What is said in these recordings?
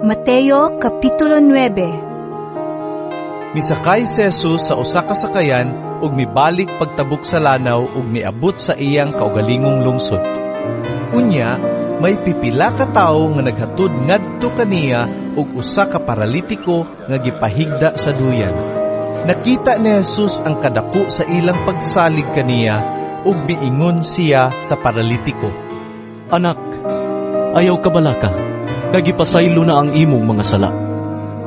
Mateo Kapitulo 9. Misakay si Jesus sa usa ka sakayan ug mibalik pagtabok sa lanaw ug miabot sa iyang kaugalingong lungsod. Unya, may pipila ka tawo nga naghatod ngadto kaniya og usa ka paralitiko nga gipahigda sa duyan. Nakita ni Jesus ang kadako sa ilang pagsalig kaniya ug miingon siya sa paralitiko, "Anak, ayaw kabalaka, kay gipasaylo na ang imong mga sala."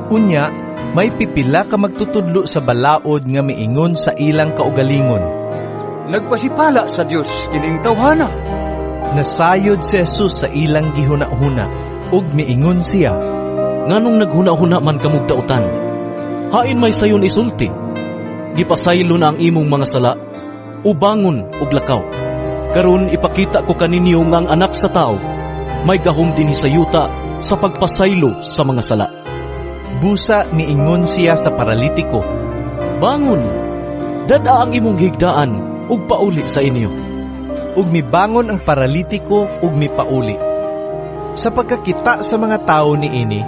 Unya, may pipila ka magtutudlo sa balaod nga miingon sa ilang kaugalingon, "Nagpasipala sa Dios kining tawhana." Nasayod si Jesus sa ilang gihuna-huna ug miingon siya, "Nganong naghuna-huna man kamog dautan? Hain may sayon isulti? Gipasaylo na ang imong mga sala, o bangon ug lakaw? Karon ipakita ko kaninyo nga ang Anak sa Tao may gahom dinhi sa yuta sa pagpasaylo sa mga sala." Busa miingon siya sa paralitiko, "Bangon, dad-a ang imong higdaan ug pauli sa inyo." Ug mibangon ang paralitiko ug mipauli. Sa pagkakita sa mga tawo niini,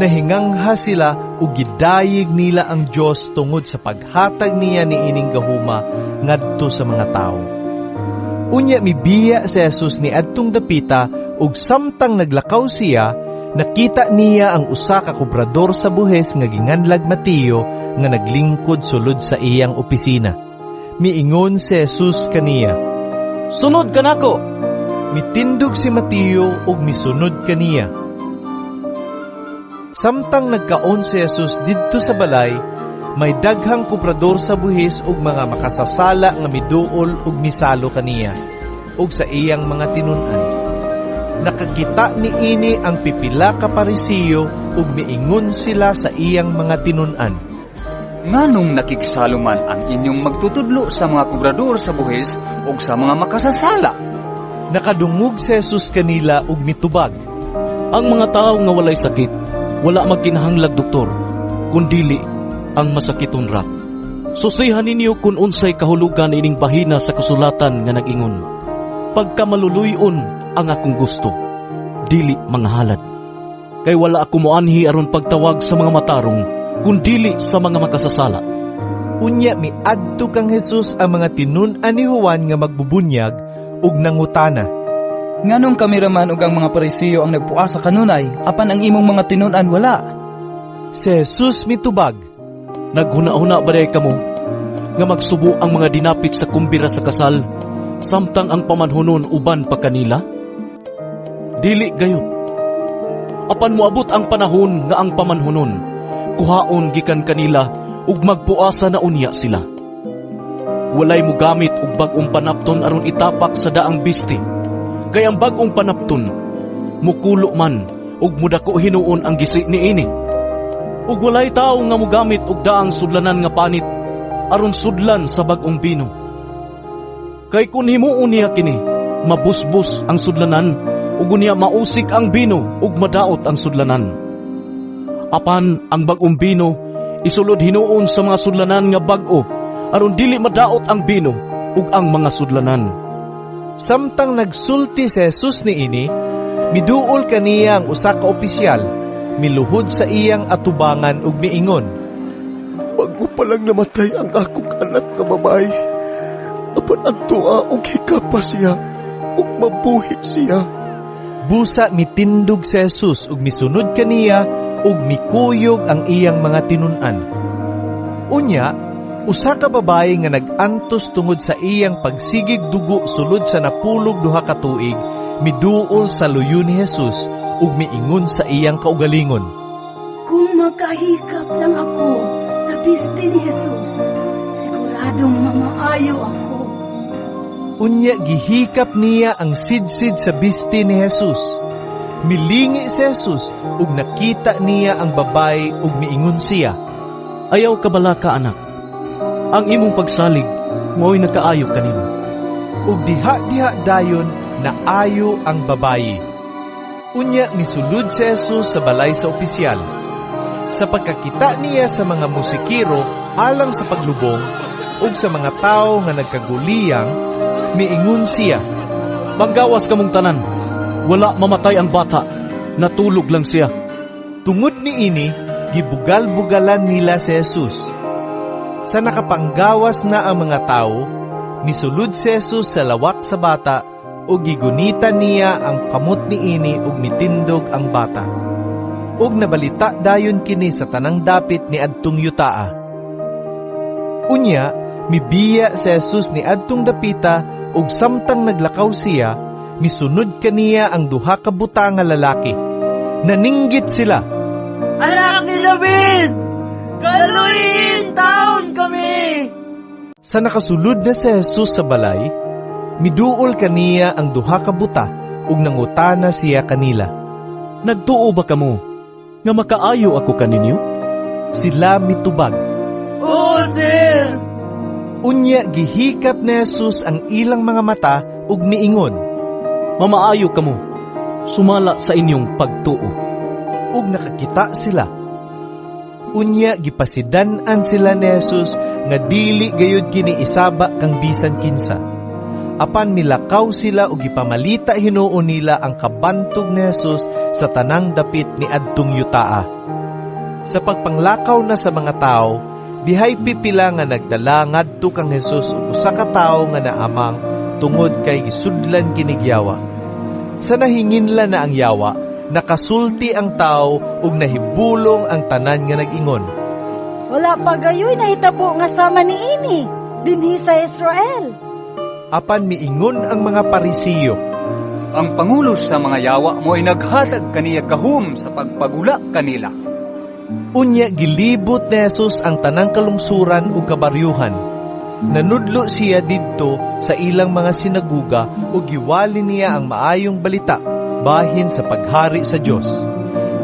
nahingangha sila ug gidayeg nila ang Dios tungod sa paghatag niya niining gahuma ngadto sa mga tawo. Unya mibiya si Jesus ni adtong dapita ug samtang naglakaw siya, nakita niya ang usa ka kobrador sa buhis nga ginganlag Mateo nga naglingkod sulod sa iyang opisina. Miingon si Jesus kaniya, "Sunod kanako." Mitindog si Mateo ug misunod kaniya. Samtang nagkaon si Jesus didto sa balay, may daghang kobrador sa buhis ug mga makasasala nga miduol ug misalo kaniya ug sa iyang mga tinun-an. Nakakita niini ang pipila ka Parisiyo ug miingon sila sa iyang mga tinun-an, "Nganong nakigsalo man ang inyong magtutudlo sa mga kobrador sa buhis ug sa mga makasasala?" Nakadungog si Jesus kanila ug mitubag, "Ang mga tawo nga walay sakit, wala magkinahanglag doktor, kundili ang masakiton ra. Susihan ninyo kung unsay kahulugan ining bahina sa kasulatan nga nag-ingon, 'Pagkamaluluy-on ang akong gusto, dili mga halad.' Kay wala ako moanhi aron pagtawag sa mga matarong, kundili sa mga makasasala." Unya miadto kang Jesus ang mga tinun-an ni Juan nga magbubunyag ug nangutana, "Nganong kami raman ug ang mga Parisiyo ang nagpuasa kanunay, apan ang imong mga tinun-an wala?" Si Jesus mitubag, "Naghuna-huna ba diay kamo nga magsubo ang mga dinapit sa kumbira sa kasal samtang ang pamanhunon uban pa kanila? Dili gayud. Apan moabot ang panahon nga ang pamanhunon kuhaon gikan kanila ug magpuasa na unya sila. Walay mogamit og bag-ong panapton aron itapak sa daang biste. Kay ang bag-ong panapton mukulo man ug mudako hinuon ang gisi niini. Ug walay tawo nga mogamit og daang sudlanan nga panit aron sudlan sa bag-ong bino. Kay kun himuon niya kini, mabusbos ang sudlanan ug unya mausik ang bino ug madaot ang sudlanan. Apan ang bag-ong bino isulod hinuon sa mga sudlanan nga bag-o aron dili madaot ang bino ug ang mga sudlanan." Samtang nagsulti si Jesus niini, miduol kaniya ang usa ka opisyal, miluhod sa iyang atubangan ug miingon, "Bag-o pa lang namatay ang akong anak nga babae. Apan adtoa og hikapa siya ug mabuhi siya." Busa mitindog si Jesus ug misunod kaniya ug mikuyog ang iyang mga tinun-an. Unya, usa ka babayi nga nag-antos tungod sa iyang pagsigig dugo sulod sa 12 ka tuig, miduol sa luyo ni Jesus ug miingon sa iyang kaugalingon, "Kung makahikap lang ako sa biste ni Jesus, siguradong mamaayo ako." Unya gihikap niya ang sidsid sa biste ni Jesus. Milingi si Jesus ug nakita niya ang babayi ug miingon siya, "Ayaw kabalaka, anak. Ang imong pagsalig mao'y nakaayo kanimo." Ug diha-diha dayon naayo ang babayi. Unya misulod si Jesus sa balay sa opisyal. Sa pagkakita niya sa mga musikero alang sa paglubong ug sa mga tawo nga nagkaguliyang, miingon siya, "Manggawas kamong tanan. Wala mamatay ang bata. Natulog lang siya." Tungod niini, gibugal-bugalan nila si Jesus. Sa nakapanggawas na ang mga tawo, misulod si Jesus sa lawak sa bata ug gigunitan niya ang kamot niini ug mitindog ang bata. Ug nabalita dayon kini sa tanang dapit ni adtong yutaa. Unya, mibiya si Jesus ni adtong dapita ug samtang naglakaw siya, misunod kaniya ang duha ka buta nga lalaki. Naninggit sila. Anak ni David! Kaluoyi intawon kami! Sa nakasulod na si Jesus sa balay, miduol kaniya ang duha ka buta ug nangutana siya kanila. Nagtuo ba kamo nga makaayo ako kaninyo? Sila mitubag. Oo, sir! Unya gihikap ni Jesus ang ilang mga mata ug miingon, Mamaayo kamo, sumala sa inyong pagtuo. Ug nakakita sila. Unya gipasidan-an sila ni Jesus nga dili gayud kini isaba kang bisan kinsa. Apan milakaw sila ug gipamalita hinuon nila ang kabantog ni Jesus sa tanang dapit ni adtong yutaa. Sa pagpanglakaw na sa mga tawo, dihay pipila nga nagdala ngadto kang Jesus og usa ka tawo nga naamang tungod kay gisudlan kinig yawa. Sa nahinginla na ang yawa, nakasulti ang tawo ug nahibulong ang tanan nga nag-ingon. Wala pa gayoy nahitabo nga sama niini dinhi sa Israel. Apan miingon ang mga Parisiyo, Ang pangulo sa mga yawa mo'y naghatag kaniya gahom sa pagpagula kanila. Unya gilibot ni Jesus ang tanang kalungsuran ug kabaryuhan. Nanudlo siya didto sa ilang mga sinaguga ug giwali niya ang maayong balita bahin sa paghari sa Dios.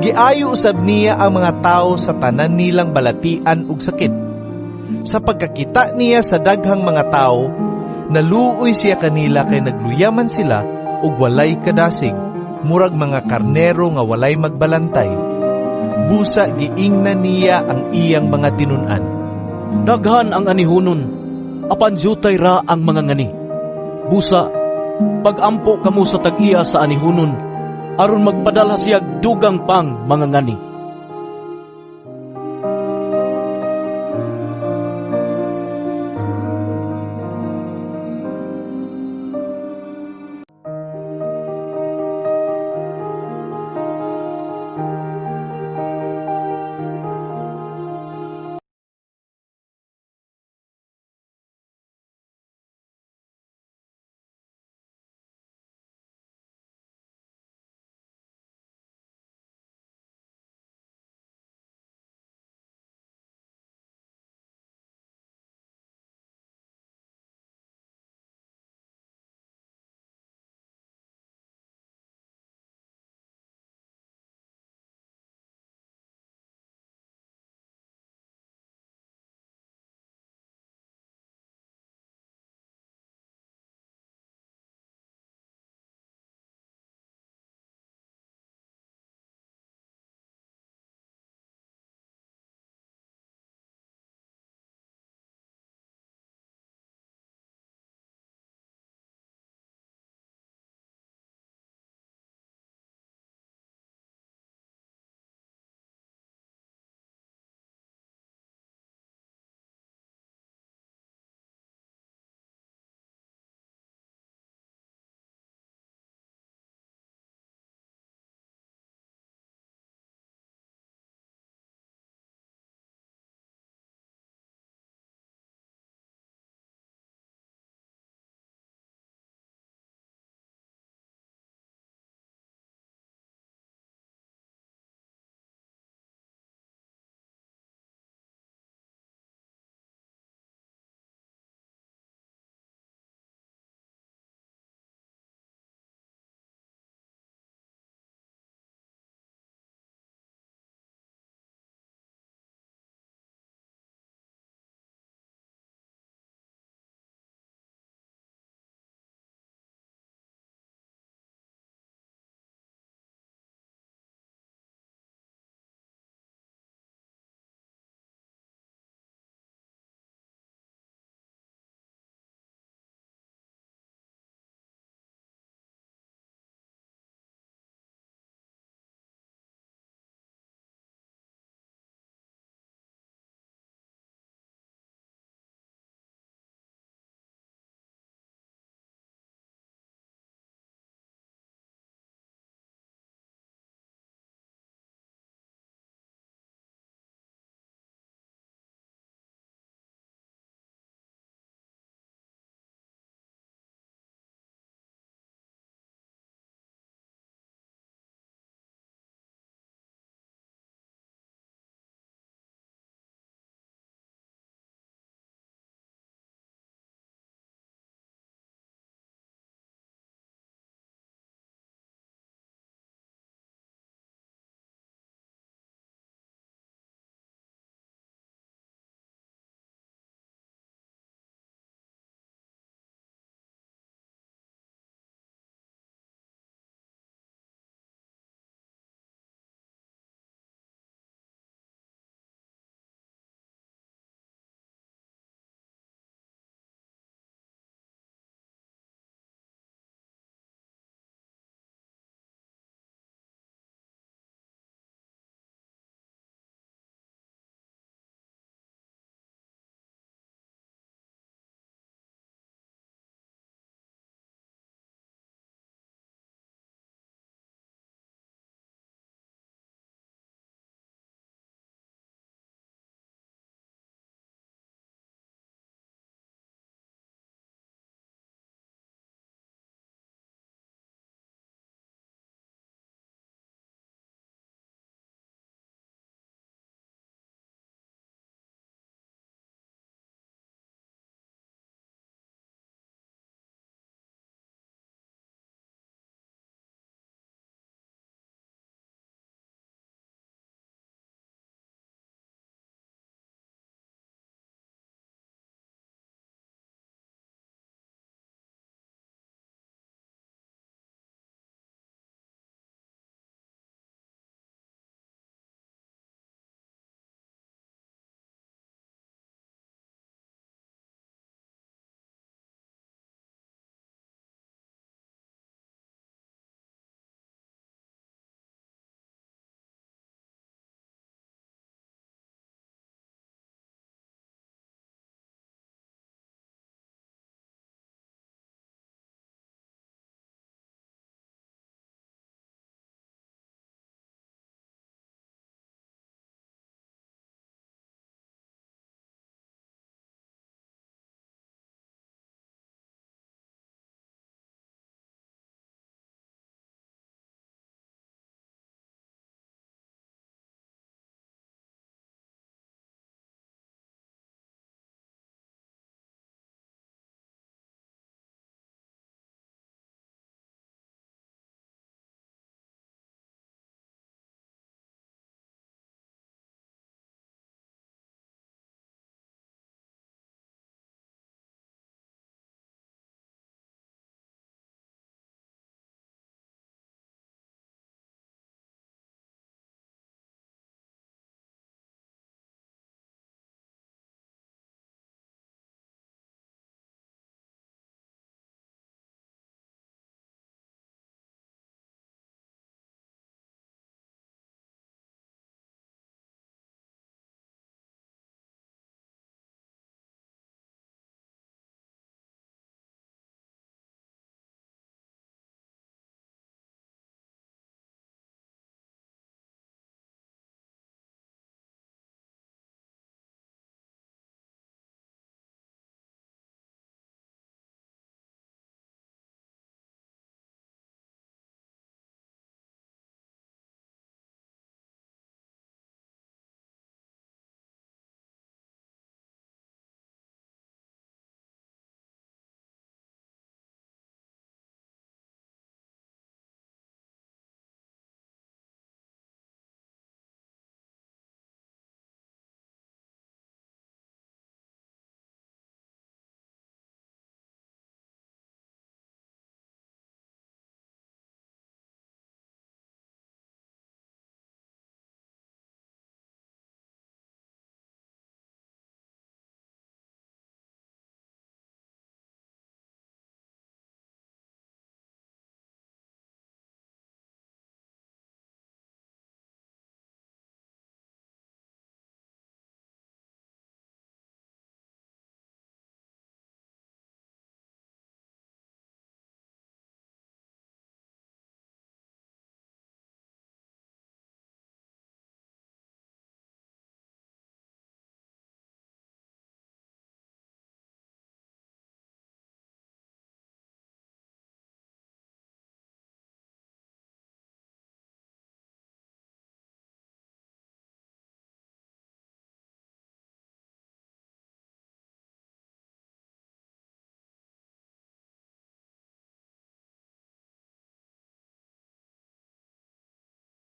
Giayo usab niya ang mga tao sa tanan nilang balatian ug sakit. Sa pagkakita niya sa daghang mga tao, naluoy siya kanila kay nagluyaman sila ug walay kadasig, murag mga karnero nga walay magbalantay. Busa giingnan niya ang iyang mga tinun-an. Daghan ang anihunon, apan jutay ra ang mga ngani. Busa, pag-ampo kamo sa tag-iya sa anihunon, aron magpadala siya dugang pang mga ngani.